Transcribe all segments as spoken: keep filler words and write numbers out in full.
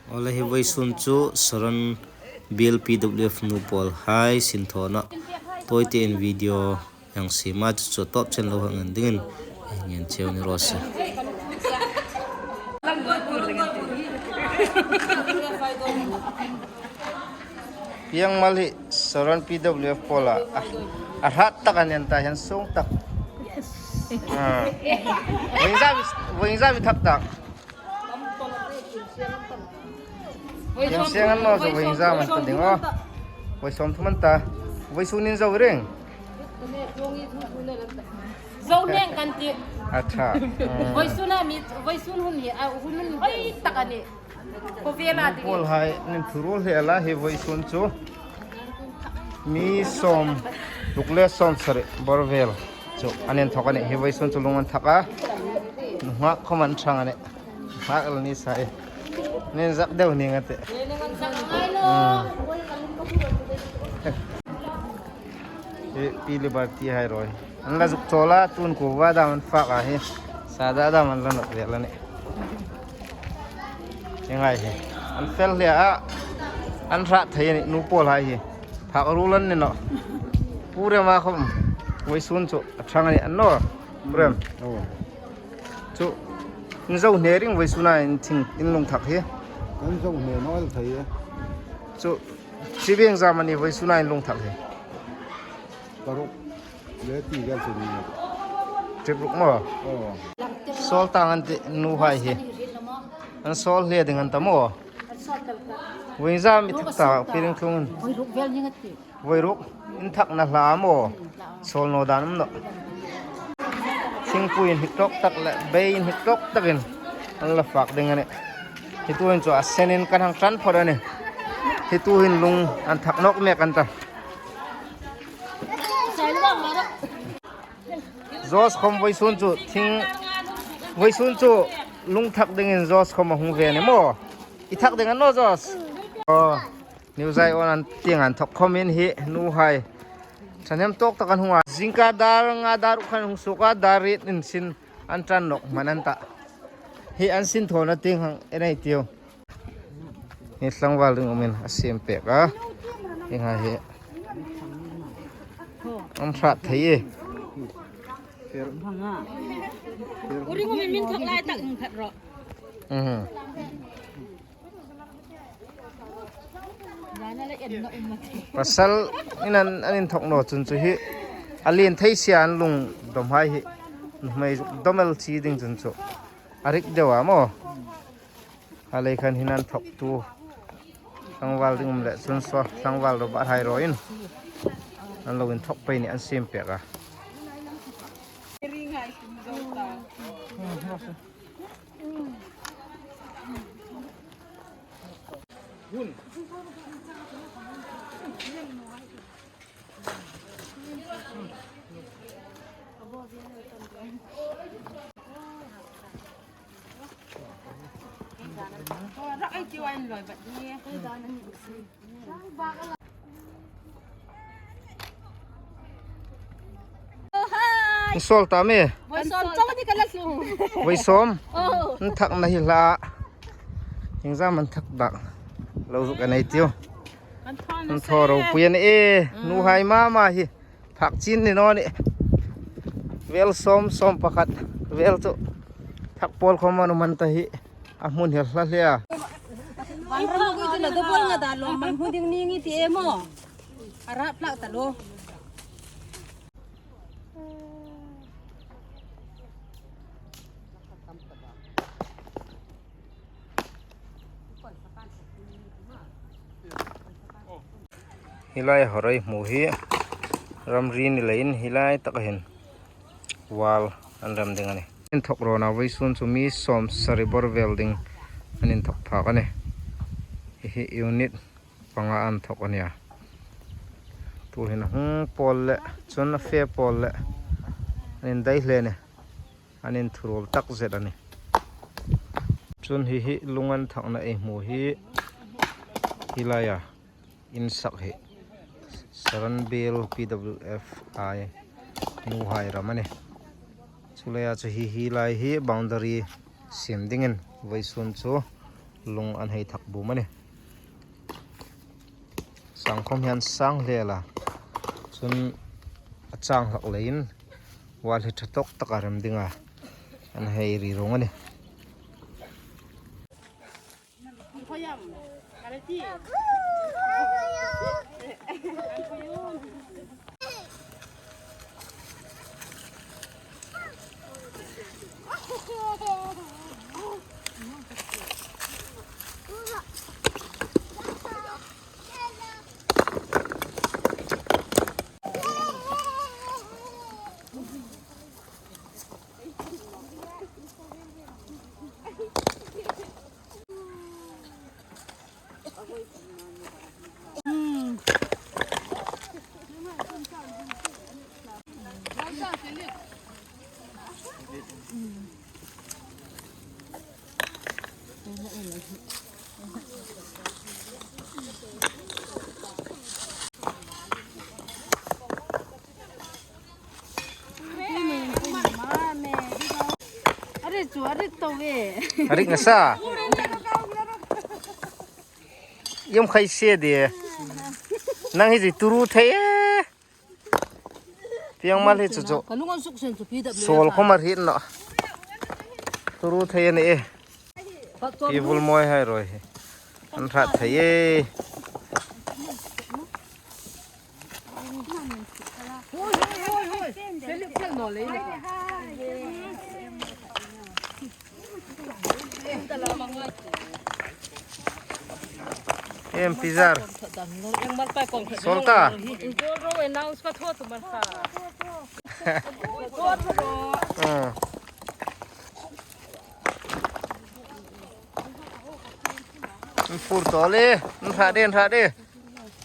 Awle, hi vawisun chu Saron Bial P W F nu pawlhai sinthawna tawite in video hang siem a, chu chu a tawp chen lo hang en dingin ngen cheu ni raw se. Piang mal hi Saron P W F pawla a, a hrat tak a nen ta hian sung tak. Ah. Vawisun zam, vawisun zam thak tak. Yang siang an lo zo vawisun zam an ta ding aw. Vawisun thum an ta. Vawisun in zo reng. Zo neng kan ti. Acha. Vawisun a mi, vawisun hun hi, a hun hun hoi tak a ni. Khawvela ding. Pawlhai nin thu ruol hle a la hi vawisun chu. Mi sawm ruk le sawm sari bawr vel chu an inthawk a nih. Hi vawisun chu lung an thak a. Nunghak khawm an chang a nih. Hak el ni sa e. Nen zak deuh ning a tih. Hmm. Hi Pi Liberty hai ruol. An la zuk chawl a, tun kuva dam an fak a hi. Sa da dam an la nawt vel a nih. Hi ngai hi. An fel hle a. An hrat thei a nih, nu pawlhai hi. Phak ruol an ni nawh. Pu Rema khawm vawisun chu a chang a nih an naw. Pu Rem. Oh. Chu, in zo hne ring vawisun a in thing, in lung thak hi. Kan zo hne naw el thei e. Chu, chi veng zam a ni vawisun a in lung thak hi. Paruk le ti vel chu ni. Trip ruk maw? Oh. Sawl tang an tih nu hai hi. An sawl hle ding an ta maw? Vawisun zam i thak ta, piring tlung. Vawi ruk vel ni ngat ti. Vawi ruk, in thakna hla maw? Sawl naw dan um nawh. Thingpui in hnik tawk tak le, bei in hnik tawk takin an la fak ding a nih. Hi tuhin chu a senin kan hang ṭan phawt a nih. Hi tuhin lung an thak nawk mek an ta. Zawsa khawm vawisun chu thing, vawisun chu lung thak dingin Zawsa khawm a hung ve a nih maw? I thak ding a ni naw Zawsa? Aw. New Zion an tieng an thawk khawmin hi nu hai. Thahnem tawk tak an hung a. Zingkar dar nga dar khan hung suok a, dar riet in sin an ṭan nawk hman an ta. Hi an sinthawna tieng hang en ei tiu. Hi tlangval ringum in a siem pek a. Hi ngai hi. An hrat thei e. U ringum in min thawk lai tak hung khat rawh. Mhm. Pasal in an, an inthawk naw chun chu hi a lien thei sia an lungdawm hai hi. Nuhmei zuk dawm el chi ding chun chu a rik deu a maw? A lei khan hin an thawktu tlangval ringum le chun saw tlangval Robert hai ruolin an lo inthawk pei ni an siem pek a. Sawl ta mi. Vawisun chau ni ka la su. Vawisun. Oh. An thakna hi hla. Engzam an thak dak. Lo zuk a nei tiu. An thaw ropui a ni e. Mm. Nu hai mama hi. Phak chin ni naw ni. Vel sawm, sawm pakhat. Vel chu. Thak pawl khawm an um an ta hi. A hmun hi a hla hle a. Van ram ko chu na do bol nga da lo man hu ding ni ngi ti e maw. A rap lak ta lo. Hi lai a hawrai hmu hi ramri ni leiin hi lai taka hin wall an rem ding a nih. Inthawk rawna vawisun chu mi sawm sari bawr vel ding an inthawk phak a nih. Hi hi unit panga an thawk a nia. Tuhin a hung pawl le, chun a fe pawl le, an indai hle a nih. An inthuruol tak zet a nih. Chun hi hi lung an thakna ei hmu hi, hi laia insak hi Saron Bial P W F ai nuhai ram a nih. Chu leia chu hi, hi lai hi boundary siem dingin vawisun chu lung an hei thak bum a nih. Sang khawm hi an sang hle a. Chun a chang hlak leiin wall hi ṭha tawk taka rem dinga an hei ri rung a nih. A ri chu, a ri to ve. A ri ngasa. Yom khai se de. Nang hi ji turu thei e. Piang mal hi chu chu. Ka lungawi suk sen chu P W F. Sawl khawm a hriet naw. Turu thei a ni e. Pi Vulmawi hai ruok hi an hrat thei e. Em, Pizar. Sawl ta. Ah. An phur tawl e, an hrat de, an hrat de.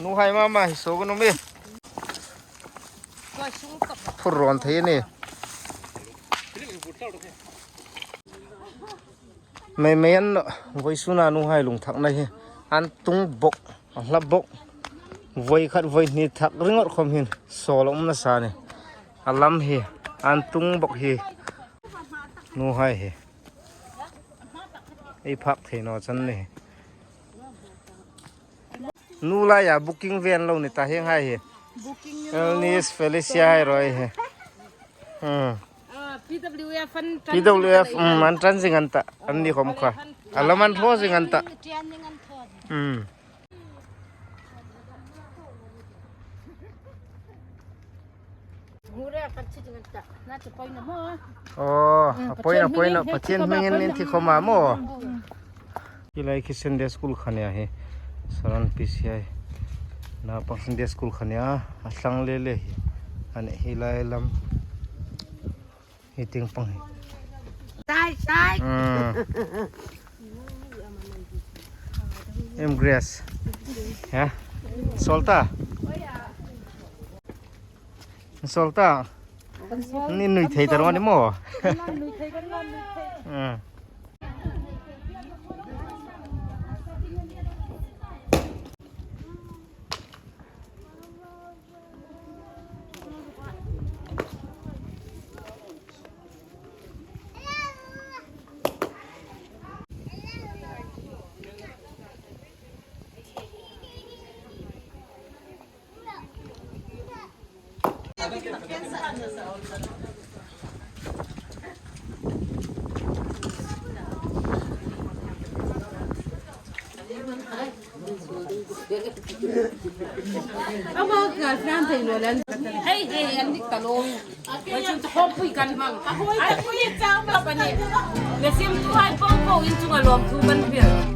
Nuhai mama hi saw ka nuom e. Phur rawn thei a nih. Mei mei an naw, vawisuna nuhai lung thakna hi an tung bawk, a hla bawk. Vawi khat, vawi hni thak ringawt khawm hin sawl a um nasa a nih. A lam hi an tung bawk hi. Nuhai hi ei phak thei naw chan ni. Nu laia booking ven lo ni ta hieng hai hi. Booking ni lo. Elnis, Felicia hai ruok hi. Hmm. Ah, P W F an tran P W F, zing an um, an tran zing an ta. An ni khawm kha. A lam an thaw zing an ta. Tian ning an thaw. Hmm. Aw, a poi naw, poi naw, Pathien hmingin min thi khawm a maw. Hi lai khi Sunday School kha nia hi. Saran P C I. Naupang Sunday School kha nia, a thlang le le hi. A ni hi lai lam. Hi tieng pang hi. Sai, sai. Hmm. Em Grace. Ya. Sawl ta. Sawl ta. Ni nui thei ta ro ni maw. Nui thei kan nui thei. Hmm. Hei, hei, an dik ta lo. Hei, chun hawmpui kan hmang. Hei, pui chang ma pani. Le sim tu hai pawng pawng in chunga lawmthu kan pêk.